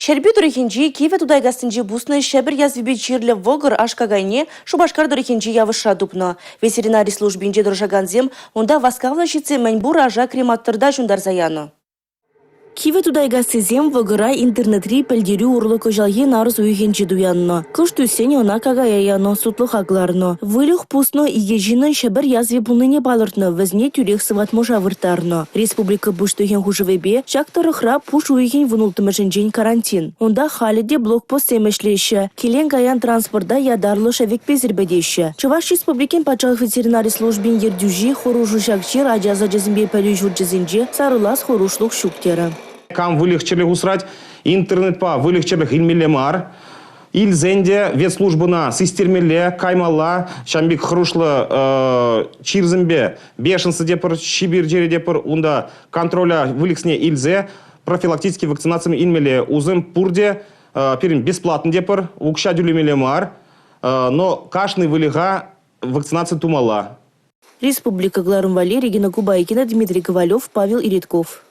Ҫӗрпӳ тӑрӑхӗнчи Кивӗ Тутайкассинче пуснӑ Ҫӗпӗр язвипе чирлӗ вӑкӑр аш-какайне Шупашкар тӑрӑхӗнчи Явӑшра тупнӑ. Ветеринари службинче тӑрӑшакансем унта васкавлӑ ҫитсе мӗн пур аша крематорта ҫунтарса янӑ. Кивӗ Тутайкассисем вӑкӑра интернетри пӗлтерӳ урлӑ кӑҫалхи нарӑс уйӑхӗнче туяннӑ. Кӑшт ӳссен ӑна какая янӑ, сутлӑха кӑларнӑ. Выльӑх пуснӑ икӗ ҫыннӑн Ҫӗпӗр язви пулнине палӑртнӑ, вӗсене тӳрех сыватмӑша вырттарнӑ. Республика Пуҫлӑхӗн хушӑвӗпе ҫак тӑрӑхра пуш уйӑхӗн 16-мӗшӗнчен карантин. Унта халӗ те блокпостсем ӗҫлеҫҫӗ. Килен-каян транспорта ятарлӑ шӗвекпе сирпӗтеҫҫӗ. Чӑваш Республикин патшалӑх ветеринари службин ертӳҫи хӑрушӑ ҫак чир ача сачӗсемпе пӗлӳ ҫурчӗсенче сарӑлас хӑрушлӑх ҫук терӗ. Кам выльӑх-чӗрлӗх усрать, интернетпа выльӑх-чӗрлӗх илмелле мар. Илсен те ветслужбӑна систермелле, каймалла. Ҫавӑн пек хӑрушлӑ чирсемпе бешенство тепӗр, Ҫӗпӗр чирӗ тепӗр, унта контроля выльӑхсене илсе профилактический вакцинацисем илмелле. Усем пурте пирӗн бесплатно тепӗр, укҫа тӳлемелле мар. Но кашни выльӑха вакцинаци тумалла. Республика кӑларӑм валли Регина Кубайкина, Дмитрий Ковалев, Павел Иритков.